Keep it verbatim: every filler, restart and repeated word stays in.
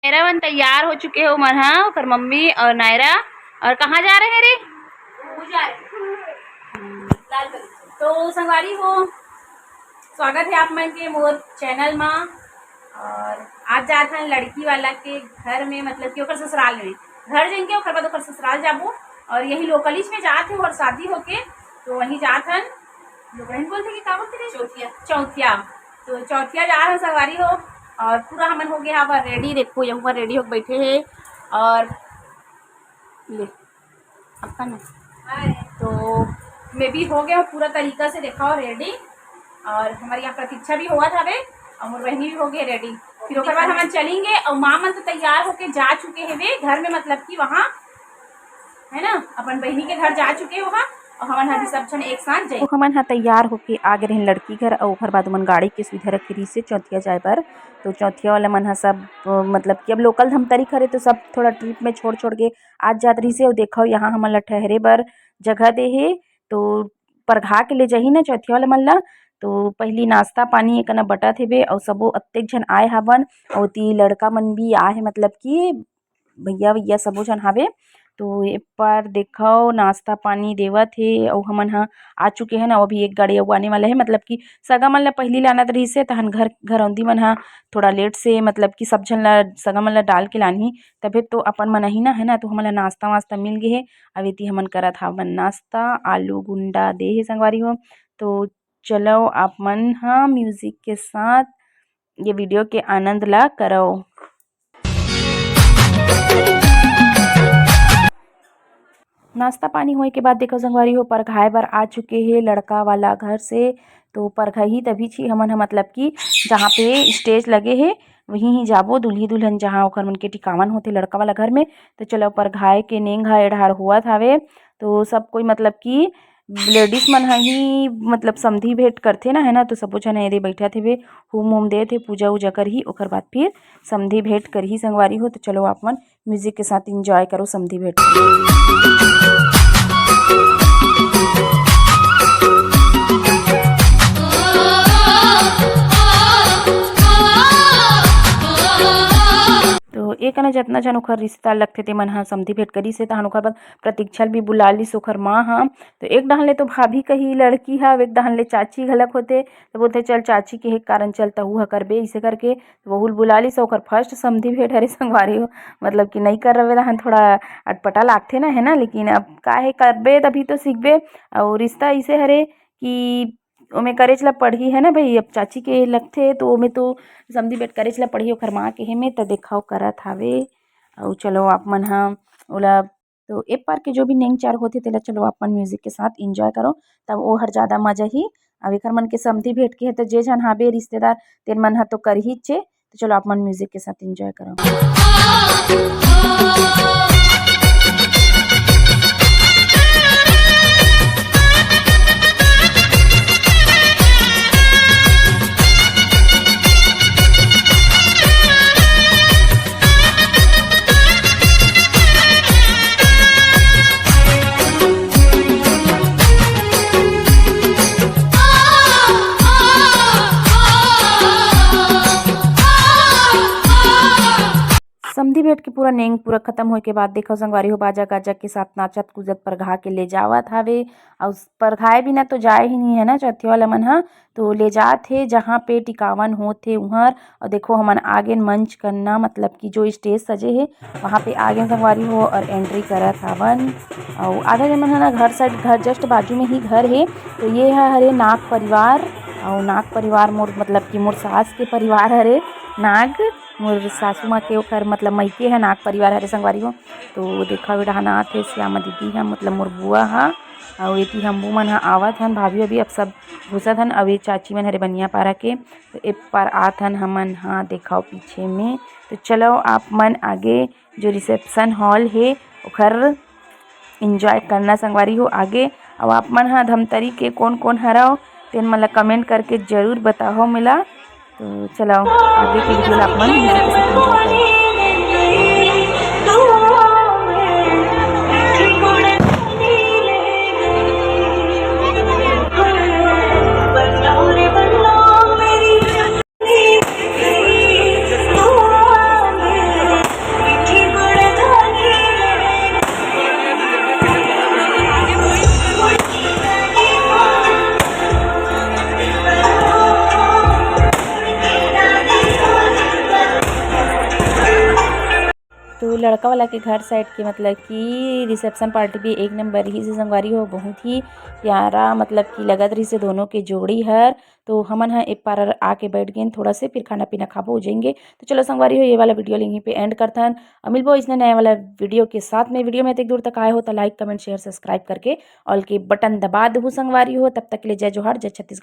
नायरा मन तैयार हो चुके हे, ओमन ह, ओकर मम्मी और नायरा। और कहाँ जा रहे हैं रे? पूजा है। तो संगवारी हो, स्वागत है आप मन के मोर चैनल मा। और आज जात हन लड़की वाला के घर में, मतलब कि ओकर ससुराल में। घर जाएंगे, ओकर बाद ओकर ससुराल जाबो। और यही लोकलिश में जात है और शादी होके, तो वहीं जात हन। लोगन बोलते कि का बोलते रे? चौथिया। चौथिया। तो चौथिया जा रहे हैं संगवारी हो। और पूरा हमन हो गया हवा रेडी। देखो, ये ऊपर रेडी होके बैठे हैं। और ले, आपका ना। तो मैं भी हो गया पूरा तरीका से, देखा हो, रेडी। और हमारे यहाँ प्रतीक्षा भी हुआ था बे, और मोर बहनी भी हो गई रेडी। फिर ओकर बाद हमन चलेंगे। और माँ मन तो तैयार होके जा चुके हैं वे घर में, मतलब कि वहाँ, है ना, अपन बहनी के घर जा चुके हैं वहाँ। और हमन अभी सब जन एक साथ जाए। तो हमन ह तैयार होके आ गए रहेन लड़की घर, और ओकर बाद ओमन गाड़ी के सुविधा रखे रहिस हे चौथिया जाए बर। तो चौथिया वाला मन ह सब, अ, मतलब कि अब लोकल धमतरी करे, तो सब थोड़ा ट्रिप में छोड़ छोड़ के आज जात रहिस हे। और देखो, यहाँ हमन ला ठहरे बर जगह दे हे, तो परघा के ले जाही ना चौथिया वाला मन ला। तो पहली नाश्ता पानी एक ना बटत हेबे, और सबो अतेक झन आए हावन, और ओती लड़का मन भी आए हे, मतलब कि भैया भैया सबो झन हावे। तो ए पार देखो, नाश्ता पानी देवत हे, अउ हमन ह आ चुके हन, अउ अभी एक गाड़ी अउ आने वाला हे। मतलब कि सगा मन ल पहिली लानत रहिस हे, तहन घर, घरौंदी मन ह थोड़ा लेट से, मतलब कि सब झन ल, सगा मन ल डाल के लानही, तभे तो अपन मन आही ना, है ना। तो हमन ल नाश्ता वास्ता मिल गे हे। अब एती हमन करत हावन नाश्ता, आलू गुंडा दे हे संगवारी हो। तो चलो, आप मन ह म्यूजिक के साथ ये वीडियो के आनंद ला करव। नाश्ता पानी होए के बाद देखो संगवारी हो, परघाए बर आ चुके हे लड़का वाला घर से। तो परघही तभी छी हमन ह, मतलब कि जहाँ पे स्टेज लगे हे, वहीं ही जाबो। दुल्ही दुल्हन जहाँ ओखर मन के टिकावन होथे लड़का वाला घर में। तो चलो, परघाए के नेंग ह एढ़ार होवत हावे। तो सब कोई, मतलब कि लेडीज मन ह ही, मतलब, समधी भेंट करथे ना, है ना। तो सबो झन एदे बैठत हेबे, हुम हुम देत हे, पूजा उजा करही, ओकर बाद फिर समधी भेंट करही संगवारी हो। तो चलो, आप मन म्यूजिक के साथ एंजॉय करो समधी भेंट। तो एक ना, जतना झन ओखर रिश्ता लगथे, ते मन ह समधी भेंट करिस हे, तहन ओखर बाद प्रतीक्षा ल भी बुला लिस ओखर माँ ह। तो एक डहन ले तो भाभी कही लड़की ह, एक डहन ले चाची घलक होथे। तो बोलथे, "चल, चाची के हे कारण, चल, तहू ह करबे," इसे करके। तो वहू ल बुला लिस, ओकर फर्स्ट समधी भेंट हरे संगवारी हो। मतलब कि नई कर रहे रहन, थोड़ा अटपटा लागथे ना, है ना, लेकिन अब का हे, करबे तभी तो सीखबे। और रिश्ता इसे हरे कि ओमे करेच ला पड़ही, है ना भाई। अब चाची के लगथे तो ओमे तो समधी भेंट करेच ला पड़ही, ओखर माँ के हे में। त देखा, ओ करत हावे। अउ चलो, आप मन ह ओला, तो ए पार के जो भी नेंग चार होथे, तेला चलो, आप मन म्यूजिक के साथ एंजॉय करो, तब ओहर ज्यादा मजा ही। अब एखर मन के समधी भेंट के हे, तो जे झन हाबे रिश्तेदार, तेन मन ह तो करहीच हे। तो चलो, आप मन म्यूजिक के साथ एंजॉय करो। समधी भेंट के पूरा नेंग पूरा खत्म होए के बाद देखो संगवारी हो, बाजा गाजा के साथ नाचत कूदत परघा के ले जावत हावे। अउ परघाए बिना तो जाए ही नहीं है ना चौथिया वाला मन ह, तो ले जात हे जहाँ पे टिकावन होत हे उहर। अउ देखो, हमन आगे मंच कन्ना, मतलब कि जो स्टेज सजे हे, वहाँ पे आगे संगवारी हो और एंट्री करत हावन। अउ आधा जन मन ह ना घर साइड, घर जस्ट बाजू में ही घर हे। तो ये ह हरे नाग परिवार, अउ नाग परिवार मोर, मतलब कि मोर सास के परिवार हरे नाग, मोर सासू माँ के ओकर मतलब मइके ह नाग परिवार हरे संगवारी हो। तो देखा, बेटा ह ना आथे श्यामा दीदी ह, मतलब मोर बुआ ह। अउ एती हमू मन ह आवत हन, भाभी अभी अब सब घुसत हन। अउ ये चाची मन हरे बनिया पारा के, तो ए पार आत हन हमन ह, देखाओ पीछे में। तो चलो, आप मन आगे जो रिसेप्शन हॉल हे, ओखर एंजॉय करना संगवारी हो आगे। अउ आप मन ह धमतरी के कोन कोन हरव, तेन मन ल कमेंट करके जरूर बताहो मेला। तो चलो, आगे के वीडियो ला आप मन म्यूजिक के साथ एंजॉय करो। लड़का वाला के घर साइड के मतलब कि रिसेप्शन पार्टी भी एक नंबर रहिस हे संगवारी हो, बहुत ही प्यारा मतलब कि लगत रहिस हे दोनों के जोड़ी हर। तो हमन ह एक पार आके बैठ गेन, थोड़ा से फिर खाना पीना खाबो, हो जाएंगे। तो चलो संगवारी हो, ये वाला वीडियो ल यहीं पे एंड करथन। अब मिलबो इसने नए वाला वीडियो के साथ में। वीडियो में एतेक दूर तक आए हो तो लाइक, कमेंट, शेयर, सब्सक्राइब करके ऑल के बटन दबा देहू संगवारी हो। तब तक के लिए जय जोहार, जय छत्तीसगढ़।